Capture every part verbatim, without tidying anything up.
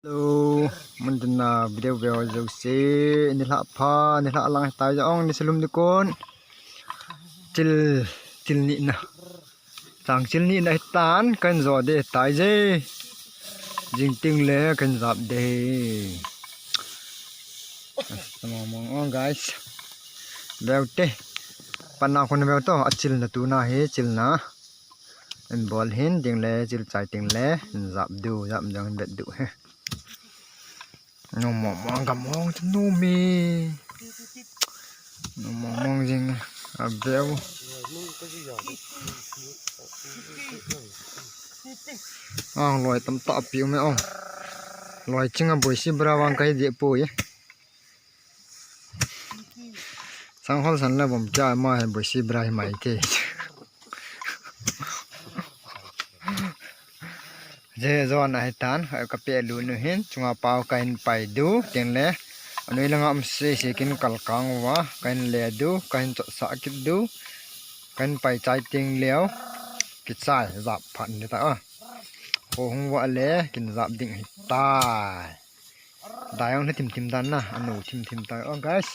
Hello, mun tin na video veo jouse, nilhah pha, nilhah lang hitai jong, nisa lum ding kon. Chil, chil nihna. Chang chil nihna hitan, kahin jo ding tai je. Jing teng le kahin jap ding. Mong mong, oh guys. Veu te. Panna kon veu to, achilna tuna hi, chilna. Hin bol hin ding le, chil chai teng le, hin jap diu, jap jong hin vet diu hi. Nom mong mong, gam mong chu nom e. Nom mong mong jing a veu. Ang loi tamtah pi um e ong. Loi ching a boisi bra vang kahi deh poi. Sang hol san la bom kya ma he boisi bra hi mai te. Je jon ahi tan, ka pe lu nu hin, chunga pau kahin pai diu, teng le. Anoi langa um se se kin kal kang uva, kahin le diu, kahin chot sa kit diu, kahin pai chai teng leo, kichai, jap phat ni ta a. Ho hung va le, kin jap ding hi tai. Dai ong na thim thim dan na, anu thim thim tai. Oh guys.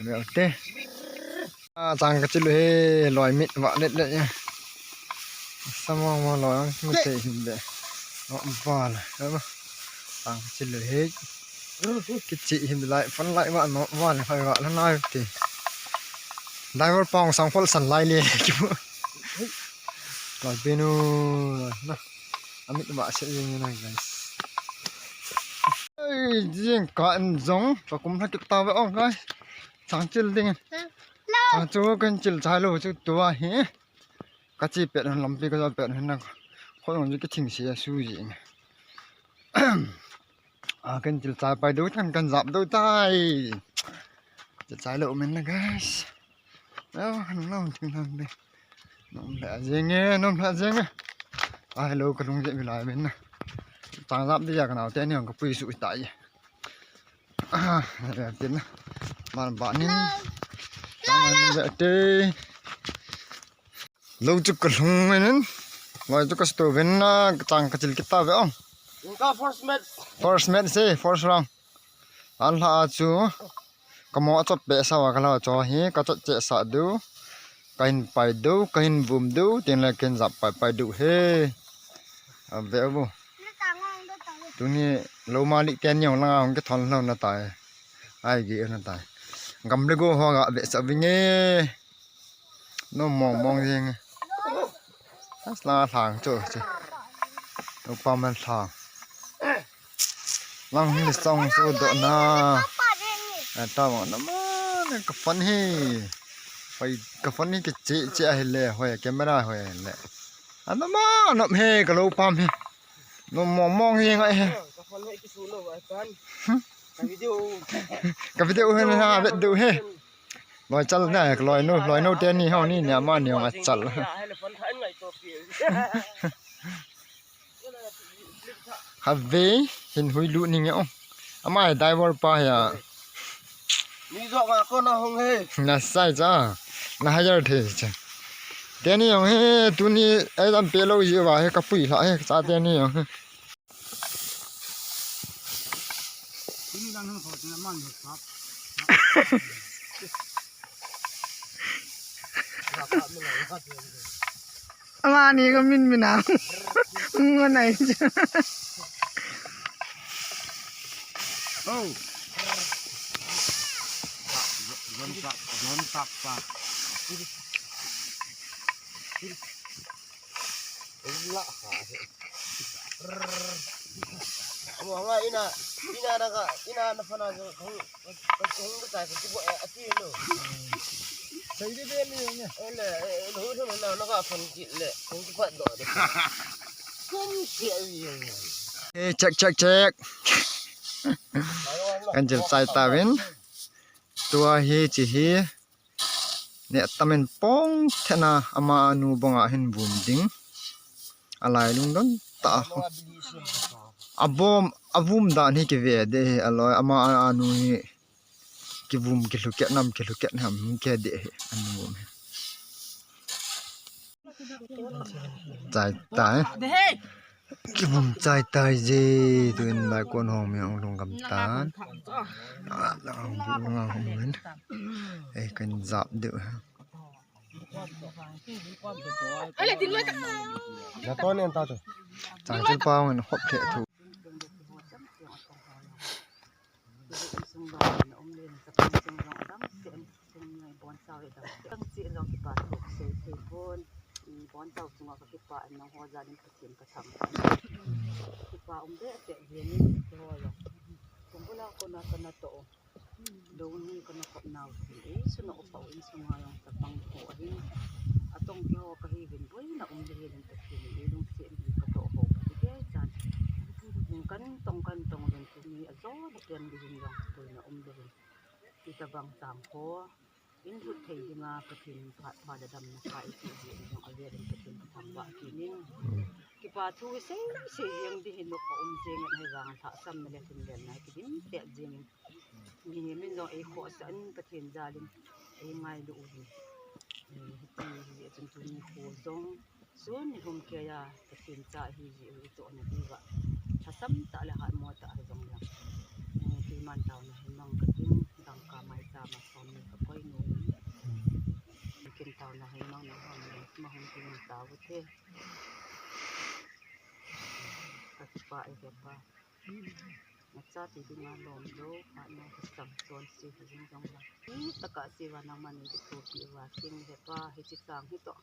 Veu te. A chang ka chil u hi, loi mit va let let ya. Samong mo loi ang mu te hin de. Oh, bal. Chang ka chil u hi. Kichi hin lai, fan lai va no, va le hai va la nai te. Driver pong sang phol san lai le. Loi benu na. Amit va se jing na guys. Ei, jing ka en jong, ka kum na kit ta ve ong guys. Chang chil ding. Chang chu kan chil chai lo chu tua hi. Ka chi pet han lampi ka jo pet han na. Khoi ong ji ka thing sia su jing. A kan chil chai pai diu tan kan jap diu tai. Chil chai lo men na guys. Lo han lo thing thang de. Nom lha jeng e, nom lha jeng e. Ai lo ka lung je mi lai men na. Chang jap de ya ka nau te ni ka pui su tai. Ah, ya tin na. Man ba ni. Chang man be te. Lo chu ka lhung men. Loi chu ka sto ven na, chang ka chil kit ta ve ong. Inka first match. First match se, first round. An lha a chu. Ka mo a chot pe sa wa ka la cho hi, ka chot che sa diu. Ka hin pai diu, ka hin vum diu, tin le ken jap pai pai diu he. A ve bu. Tuni lo ma li ten yong langa hong ke thon lo na tai. Ai gi na tai. Gam le go ho ga ve sa vinge. Nom mong mong jing. As la hlang chu chu. Upa man hlang. Lang hi song su do na. A ta mo na ma ne ka phone hi. Hoi ka phone hi ki chi chi a hi le hoi camera hoi le. A na ma nom he ka lo pam hi. Nom mong mong jing ai he. Ka video hi na vet diu he. Loi chal na, loi nu, loi nu te ni ho ni ne ama ni ong a chal. Have hin hui lu ni nge ong. Ama driver pa ya. Ni jo ma ko na hong he. Na sai cha. Na hajar the cha. Te ni ong he, tuni ai dam pe lo ji wa he ka pui hla he cha te ni ong he. Ama ni ko min min a. Ngo nai. Oh. Ron tak, ron tak pa. Amo nga ina, ina na ka, ina na fana ka, ka, ka, ka, ka, ka, ati lo. Sai de de ni ne. Ele, ele, hu hu na na ka fan ki le, kong ki pat do de. Kong si ai. Eh, check, check, check. Kan jil chai ta vin. Tua hi chi hi. Neh tamin pong thena ama anu banga hin vum ding. Alai lungdon ta ho. Abom, avum dan hi kive de hi aloi ama anu hi kivum kilhuket nam kilhuket nam ke de hi anu vum hi. Chai tai. Kibang chai tai je, tuin bai kon hong mi hong lhung gam tan. Ah, la hong bu la hong min. Ei, kan jap deuh. Naton en ta chu. Chang chil pau ngan hop the thu. Insung dong na um le, na chapang sung dong adam se, insung na bon chau le dam se. Dam se long kipa thu sei sei pon. Bon chau sunga ka kipa an nang ho jal in Pathen ka tham. Kipa um be te jeng in ho long. Kum bula ko na ka na to. Dong ni ka na kop nau ti. Insung na upa insunga long chapang ko ahin. Atong ki ho ka hi vin boi na um le hin Pathen ni lungset in ka to ho ka ti ke chan. Kan tong kan tong dun tu ni a jo na pian di hin long tu na um le hin. Ti ta bang tam ko. In hut thei dinga Pathen phat pha da dam na pha i ti ji in jong a vel in Pathen ka tham ba ki nin. Kipa thu i sei sei jeng di hin nok a um jeng in hei vang lhasam na le thin vel na ki din te jeng in. Mi min jong ei kho sa in Pathen jal in ei ngai lu u hi. Ei ti ji a chun tu ni kho jong. Sun ni hum ke ya, Pathen cha hi ji u i to na diva. Lhasam ta le hat mo ta hi jong lang. Eh, tuiman tau na hi mang ka tin, dang ka mai cha ma som ni ka koi nu ni. Kin tau na hi mang na hom ni, ma hum kin tau te. Ka pa e ke pa. Na cha ti dinga lom lo, hat mo ka sam ton si ha jing jong lang. Ni ta ka si va nang ma ni ki thu ki va kin he pa, hi chi chang hi to.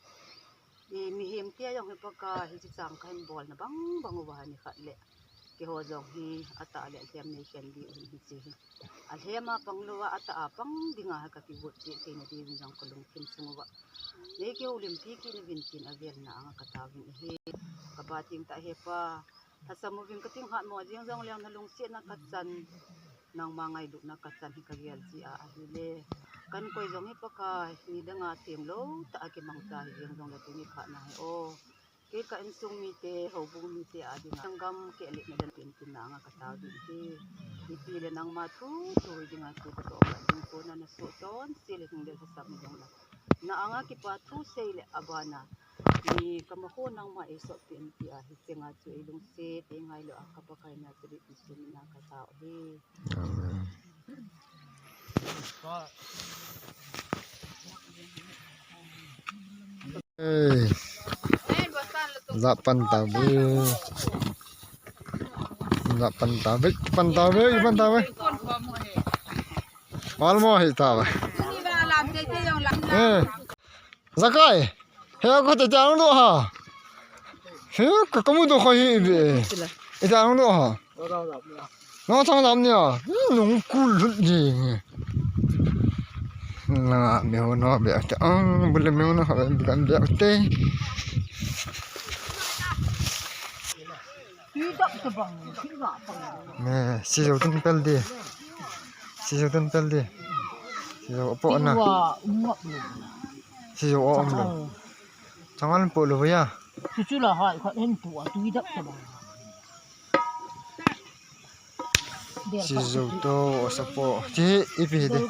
I mihem tia jong hi pa ka hi chi chang ka hin bol na bang bang uva ni khat le. Kiho jong hi ata le lhem nei khen di u hi chi hi. A lhem a pang lo a ata a pang dinga ha ka ki vot chi thei na di jong ka lungthim sung uva. Nei ki u lim pi ki ni vin tin a vel na anga ka ta vin hi. Ka ba ting ta he pa. Lhasam uvin ka ting hat mo jeng jong leng na lungset na ka chan. Nangma ngailutna ka chan hi ka gel ji a ahi le. Kan koi jong hi Pakai, ni danga themlou tah a kimangcha hi jeng jong le tuni phat na hi o. Kei ka insung mite, houbung mite a dinga sanggam keh letna dan tin tin na anga ka tao ding hi. Ipi le nangma thu thu hi dinga thu ka toh ka ding ko na na so ton se le hung le lhasam hi jong le. Na anga kipa thu sei le abana. Ni kama ho nangma ei sot tin ti a hi chenga chu ei lungset, ei ngailou a ka Pakai na chu ri Jesu min a ka tao hi. Amen. Hey. Za pan ta ve. Za pan ta ve, pan ta ve, pan ta ve. Wal mo hi ta ve. Eh. Zakai. He ko te ta no ha. He ka kamu do ko hi be. Ita no ha. Nong chang dam nia. Nong kul lut ji. Na me ho no be ta. Ang bule me ho no ha be be te. Ne, si jo tun pel di. Si jo tun pel di. Si jo po na. Si jo o om lo. Changal po lo ya. Chu chu la hai khat hen pu a tui dap ta bang. Chi zo to, sa po. Chi ipi hi de.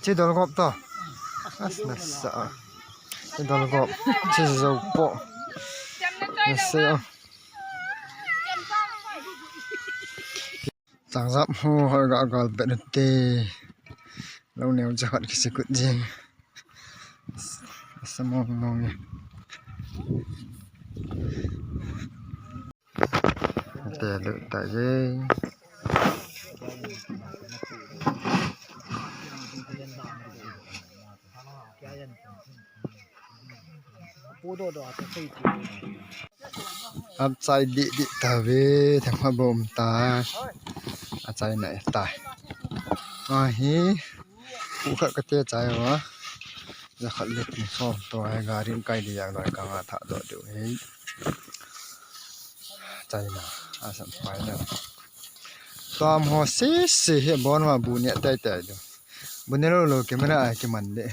Chi dolgop to. As na sa. Chi dolgop. Chi zo po. Na sa. Chang jap ho hoi ga gal bet te. Lo neo ja khat kisikut jing. Sa mong mong. Te lu ta je. Ap chai di di ta ve, thang ha bom ta. A chai na ta. A hi. Pu khat ka te chai wa. Ja khat le tin som to hai gari kai di yang doi ka nga tha do du hei. Chai na, a sam pai na. Tom ho si si hi bon ma bu ne tai tai du. Bu ne lo lo camera ai ki man de.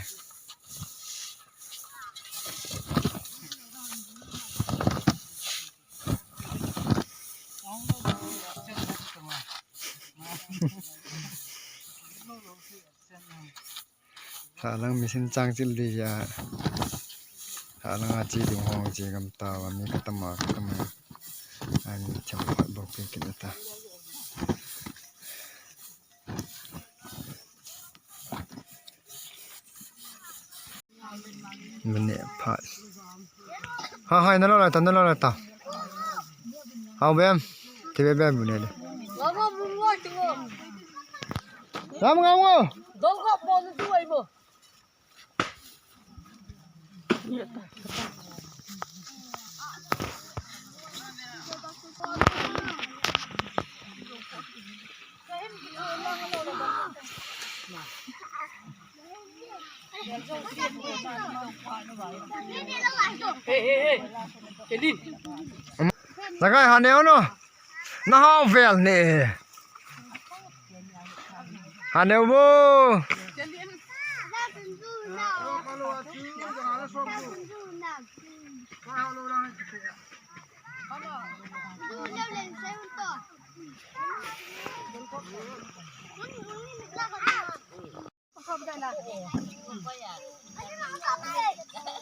Halang machine chang chil di ya. Halang a chi dung hong chi gam ta wa mi ka tam a ka tam a. Ani chang phat bou pe kit ta. Mane phat. Ha, hai, nalo lai ta, nalo lai ta. Hao bem. Te be be bu ne de. Ram ngam ngo. Dol ko pon tu ai mo. Hey, hey, hey. Kelin. Nakai ha neo no. Na hao vel ne. Ha neo bo.